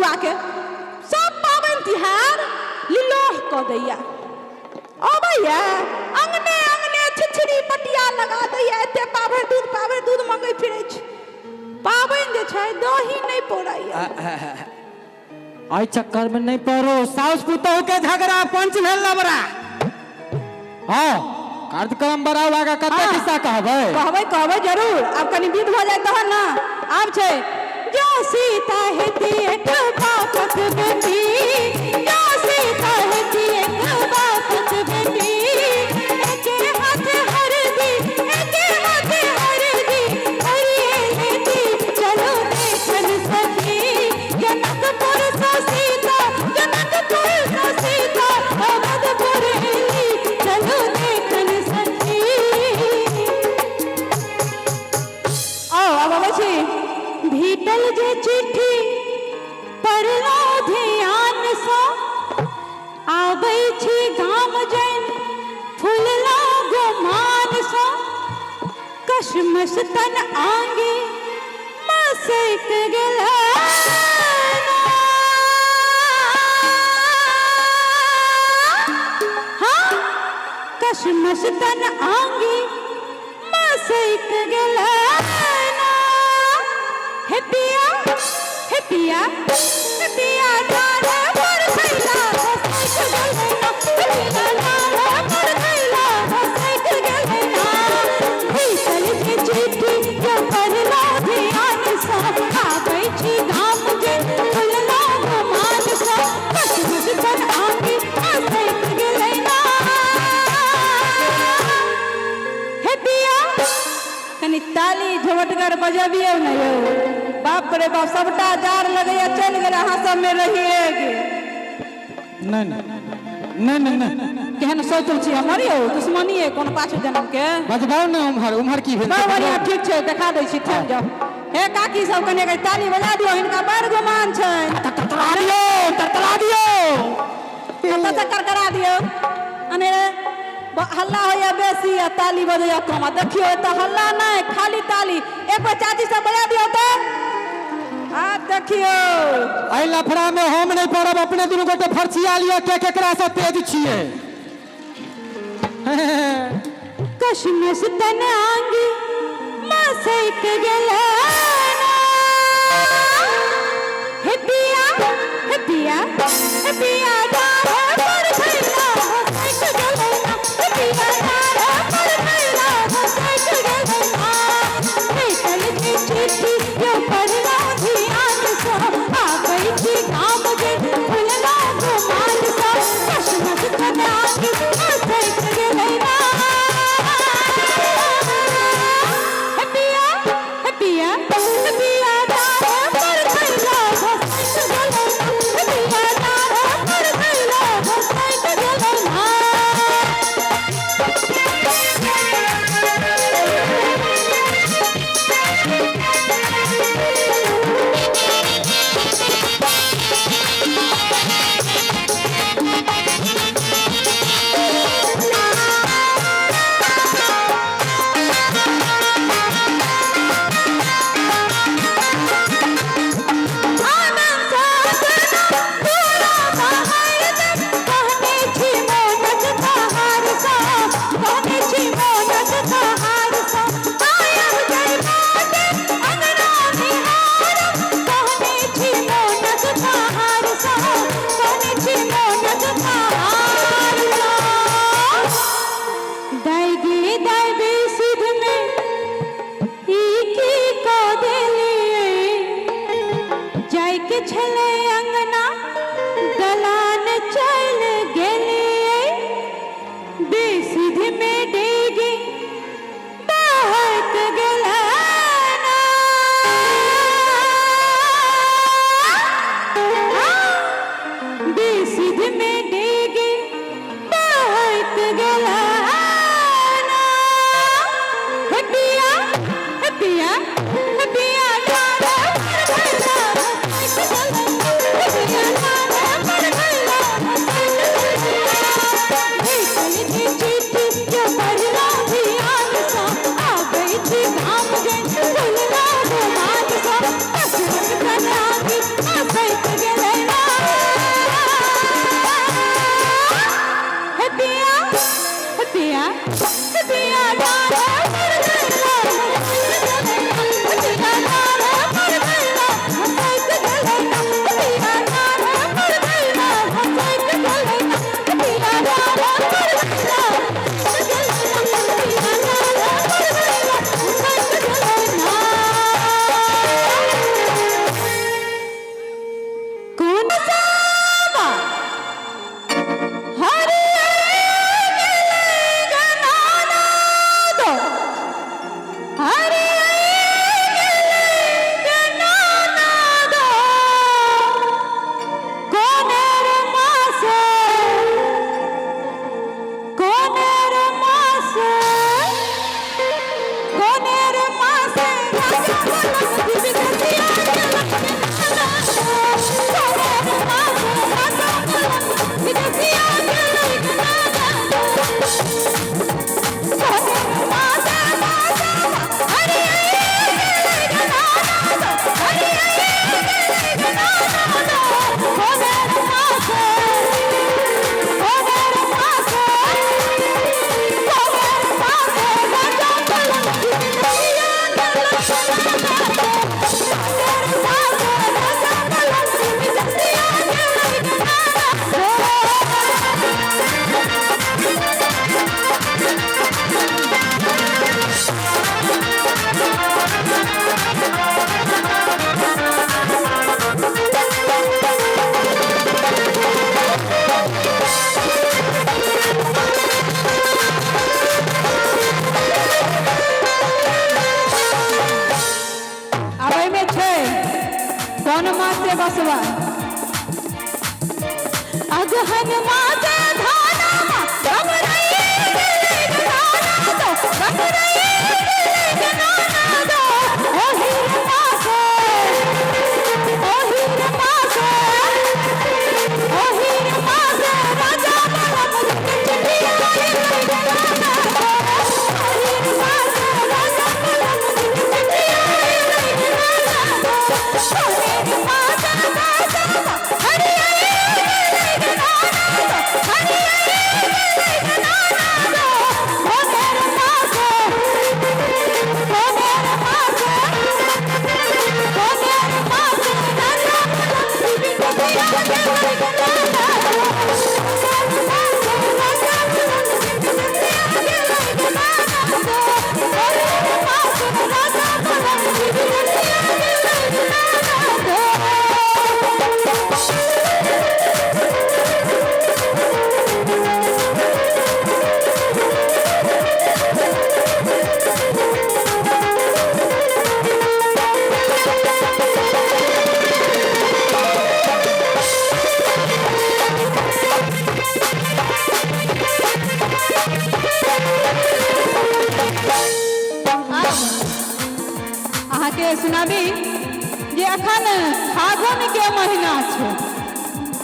बौआके सब पाबनि तिहार लिलोह कऽ दैया। अबैया अंगने अंगने छिछरी पटिया लगा दैया, एते पाभरि दूध पाभरि दूध मंगै फिरै छी। पाबनि जे छै दही नहि पौरैया। एहि चक्कर में नहीं पड़ो, साउस पुतोह के झगड़ा पंच भेल लबरा। हाँ, कार्यक्रम बढ़ाओ आगा, कते खिस्सा कहबै? कहबै कहबै जरूर, आब कनि विध भऽ जाय तहन ने। आब छै जो सीता हेती एक बापक बेटी, जो सीता हेती एक बापक बेटी, एके हाथे हरदी एके हाथे हरदी हरिये लेती, चलो देखन सखी जनकपुर सा सीता, जनकपुर सा सीता अवधपुर एली, चलो देखन सखी। आओ आब अबै छी। भेटल जे चिट्ठी पढ़लो ध्यान सँ, आबै छी गाम जैन फुललो गुमान सँ, कसमस तन आंगी मसैक गेल। हाँ, कसमस तन आंगी मसैक गेल। हे पिया हे पिया हे पिया डाढ़ पर खैला मसैक गेल ना, हे पिया डाढ़ पर खैला मसैक गेल ना। भीतल जे चिट्ठी जो पढ़लो ध्यान सँ, आबै छी गाम जे फुललो गुमान सँ, कसमस तन आंगी मसैक गेलै ना। हे पिया कनि ताली झमटगर बजबियौ ने यौ। बाप रे बाप, सबटा जार लगैया चलि गेल, अहाँ सबमे रहिए गेल। नहीं नहीं नहीं नहीं नहीं। केहन सोचल छी हमर यौ, दुश्मनी है कोन पाछू जन्म के। बजबाउ ने उम्हर, उम्हर की भेल? बड़ बढ़िया, ठीक छै, देखा दै छी, ठहर जाउ। हे काकी सब कनि एक ताली बजा दियौ, हिनका बड़ गुमान छनि। तड़तड़ा दियौ, तड़तड़ा दियौ, कतऽ से करकरा दियौ। अनेरे हल्ला होइया बेसी आ ताली बजैया कम। आ देखियौ एतऽ हल्ला नहि, खाली ताली। एक बेर चाची सब बजा दियौ तऽ। आ देखियौ एहि लफड़ा में हम नहीं पड़ब, अपने दुनू गोटे फरछिया लिअ के केकरा से तेज छियै। कशमश तन आंगी मसैक गेल। हे पिया हे पिया हे पिया डाढ़ पर खैला मसैक गेल ना, हे पिया डाढ़ पर खैला मसैक गेल ना। भेटल जे चिट्ठी यो पढ़लो ध्यान सँ, आबै छी गाम जे फुललो गुमान सँ, कशमश तन आंगी मसैक गेलै ना। हे पिया हे पिया हे पिया डाढ़ पर खैला मसैक गेलै ना, हे पिया डाढ़ पर खैला मसैक गेलै ना। आनंद साधना पूरा बाहर दे, कहने छी मोनक कहार सा, कहने छी मोनक कहार सा, आयब जय बाटे अंगना निहार, कहने छी मोनक कहार सा, कहने छी मोनक कहार सा। दाइ गे दाइ बेसुध में ई की कऽ देलियै, जाइके छलै अंगना दलान चल गेलियै, बेसुध में डेगे बहक गेलै ना। बेसुध में डेगे बहक गेलै ना। हे पिया हे पिया हे पिया डाढ़ पर खैला मसैक गेलै ना, हे पिया कोन मासे बसवा अगहन मासे धाना गमरई गेलै गनाना दो, गमरई गेलै गनाना दो। ओही रे मासे, ओही रे मासे, ओही रे मासे राजा बाला मुझके चिट्ठी आई गई गनाना दो। ओही रे मासे राजा बाला मुझके चिट्ठी आई गई गनाना दो। ओही रे मासे मासे हरी आई गेलै गनाना दो, हरी आई गेलै गनाना दो। मोनेर मासे, मोनेर मासे, मोनेर मासे राजा बाला मुझके चिट्ठी आई गई गनाना दो। मोनेर मासे राजा बाला मुझके चिट्ठी आई गई गनाना दो। मोनेर मासे राजा बाला मुझके चिट्ठी आई गई गनाना दो। अहाँके सुनाबी जे अखन फागुन के महीना छै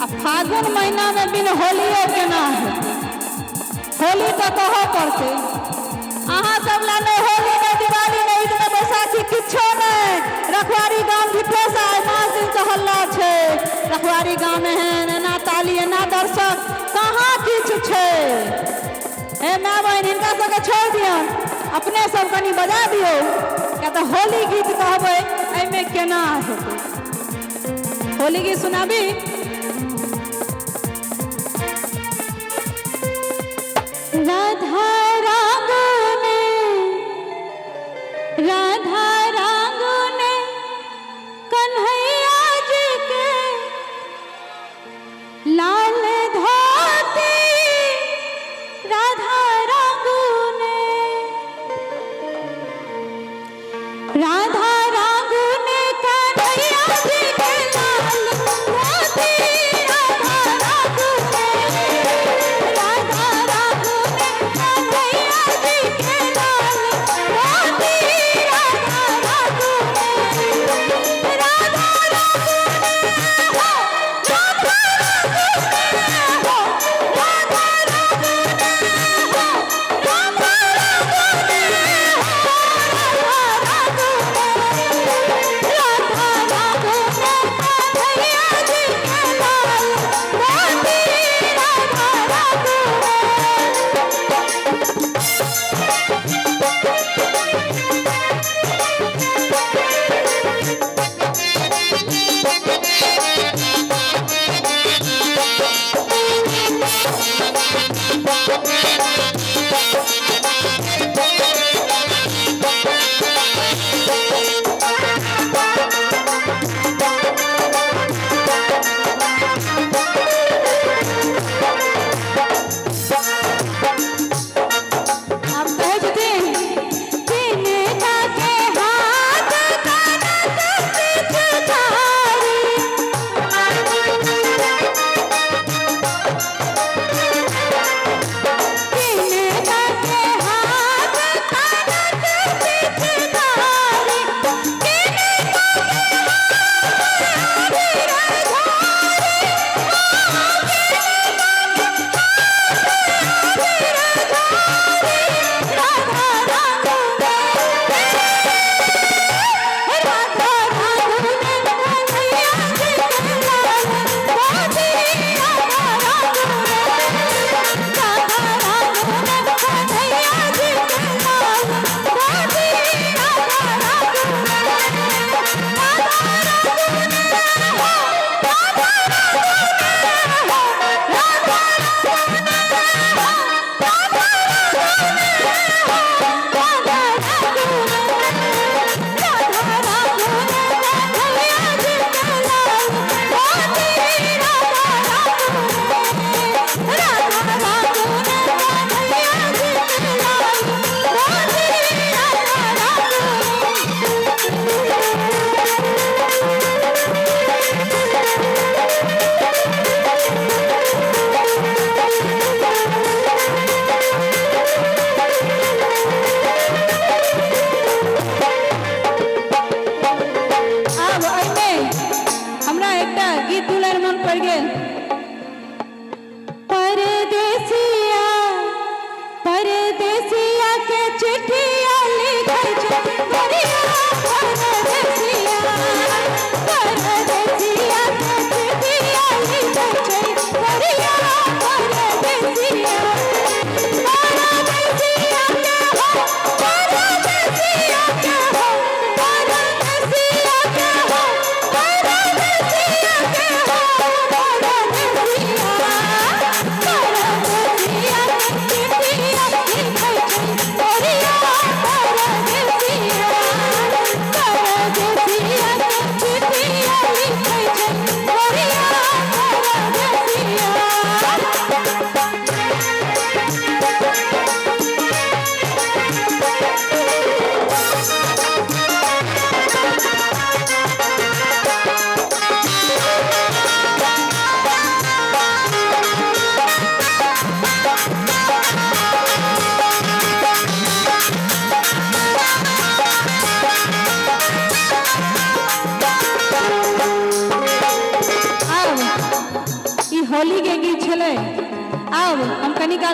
आ फागुन महीनामे बिन होलियो केना हेतै? होली तऽ कहऽ पड़तै। अहाँ सब लए नहि होली, नहि दिवाली, नहि ईद, नहि बैसाखी, किछो नहि। रखवारी गाम झूठोसँ आइ 5 दिनसँ हल्ला छै। रखवारी गाम एहन एना ताली एना दर्शक कहाँ किछु छै। हे my बहिन, हिनका सबके छोड़ि दियौन, अपने सब कनि बजा दियौ, किया तऽ होली गीत कहबै एहिमे केना हेतै। होली गीत सुनाबी। राधा रागने, राधा रागने कन्हैया जी के लाल धोती, राधा रागने, राधा रागने कन्हैया जी के लाल धोती।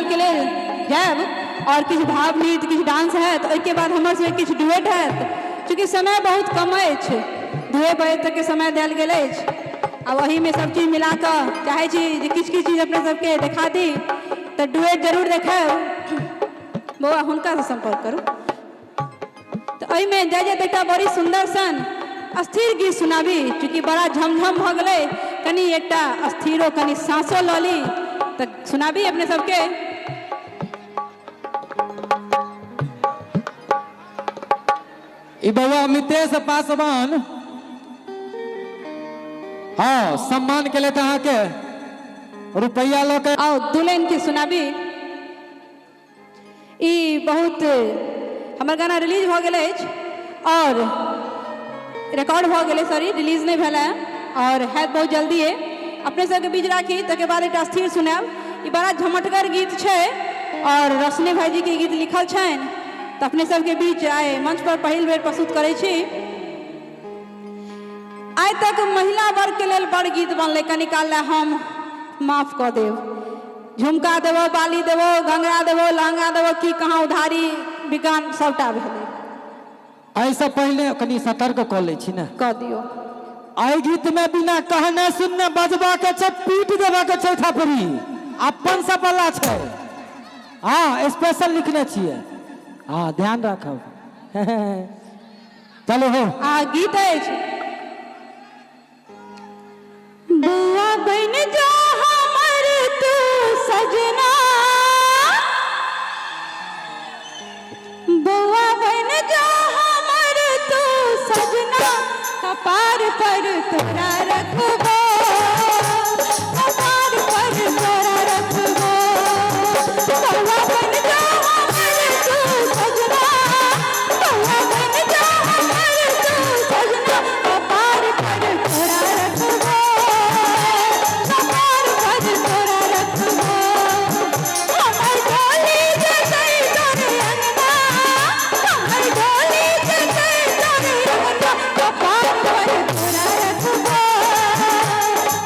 कालके लेल जायब आओर किछु भाव नृत्य, किछु डांस हैत। ओहिके बाद हमर सबके किछु डुएट हैत। चूँकि समय बहुत कम अछि, 2 बजे तकके समय देल गेल अछि। आब ओहिमे सब चीज मिला कऽ चाहै छी जे किछु किछु चीज अपने सबके देखा दी, तऽ डुएट जरूर देखायब। बौआ, हुनकासँ सम्पर्क करू। तऽ एहिमे जाय जाय एकटा बड़ी सुन्दर सन स्थिर गीत सुनाबी। चूँकि बड़ा झमझम भऽ गेलै, कनि एकटा स्थिरो, कनि साँसो लऽ ली, तऽ सुनाबी अपने सबके। ई बौआ मितेश पासवान, हँ, सम्मान के लेत अहाँके रुपैआ लऽ के। आउ, दुल्हन के सुनाबी। ई बहुत हमर गाना रिलीज भऽ गेल अछि आओर रिकॉर्ड भऽ गेलै, सॉरी, रिलीज नहि भेल है आओर हैत बहुत जल्दिए। अपने सबके बीच राखी, तकर बाद एकटा स्थिर सुनायब। ई बड़ा झमटगर गीत छै आओर रोशनी भाईजीके गीत लिखल छनि, तऽ अपने सबके बीच आइ मंच पर पहिल बेर प्रस्तुत करै छी। आइ तक महिला वर्गके लेल बड़ गीत बनलै, कनि काल लए हम माफ कऽ देब। झुमका देबो, बाली देबो, घंघरा देबो, लहंगा देबो, की कहाँ उधारी बिकान सबटा भेलै। एहिसँ पहिले कनि सतर्क कऽ लै छी ने। कऽ दियौ। एहि गीतमे बिना कहने सुनने बजबा के छै, पीट देबा के छै थपड़ी। अपन सपला छै। हँ, स्पेशल लिखने छियै। हँ, ध्यान राखब। चलो हो। आ गीत अछि, बौआ बन जा हमर तू सजना, बौआ बन जा हमर तू सजना, कपार पर तोरा रखबो, कपार पर तोरा रखबो। बौआ बन जा हमर तू सजना, बौआ बन जा हमर तू सजना, कपार पर तोरा रखबो, कपार पर तोरा रखबो। हमर डोली जेतै तोरे अंगना, हमर डोली जेतै तोरे अंगना, कपार पर तोरा रखबो,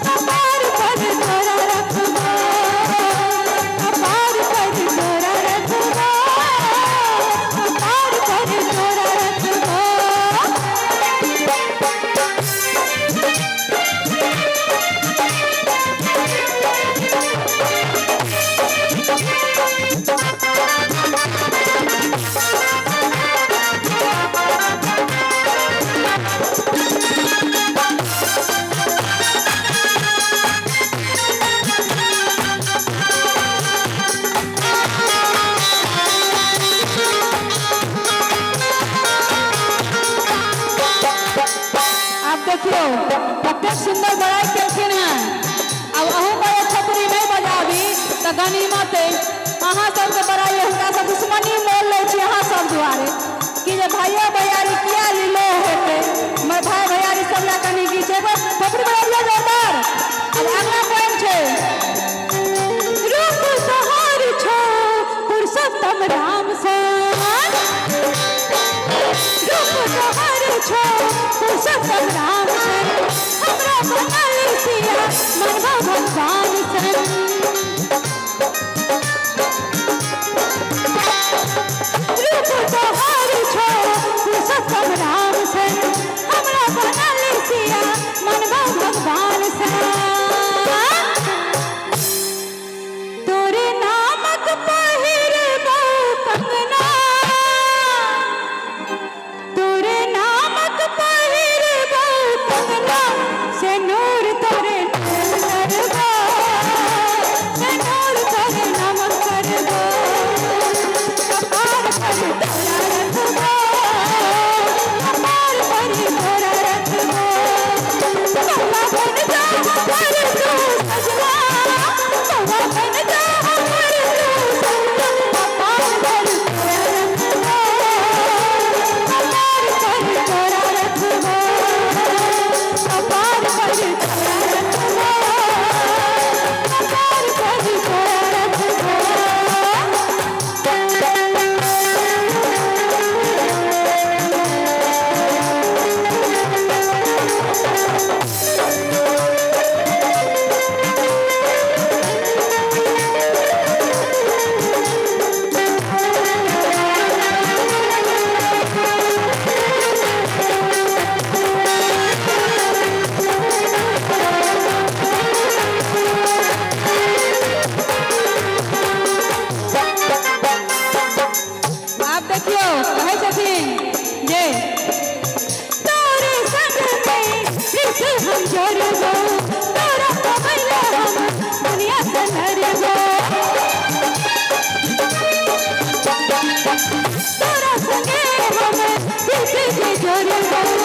कपार पर तोरा रखबो, कपार पर तोरा रखबो, कपार पर तोरा रखबो। आब देखियौ, कतेक सुन्दर बड़ाइ केलखिन हेँ। आब अहूँ बड़े थपड़ी नहि बजाबी तऽ गनीमत अइ। अहाँ सबके बड़ाइ, हुनकासँ दुश्मनी मोल लै छी अहाँ सब दुआरे कि जे भाइयो भैयारी किया लीलो हेतै। हमर भाय भैयारी सब लए कनि गीत छै। एगो थपड़ी बजाबियौ जोरदार। आब अगला पोएम छै, रूप तोहर छौ पुरुषोत्तम राम सन, रूप तोहर छौ पुरुषोत्तम राम सन, हमरा बनल सिया मनबो भगवान सन। रूप तोहर छौ पुरुषोत्तम राम सन, हमरा बनल सिया मनबो भगवान सन। तोरे नामक पहिरबो कंगना, तोरे नामक पहिरबो कंगना, से नूर तोरे नाम करबो, से नूर तोरे नाम करबो, कपार पर तोरा रखबो, कपार जे जोड़ल बौआ।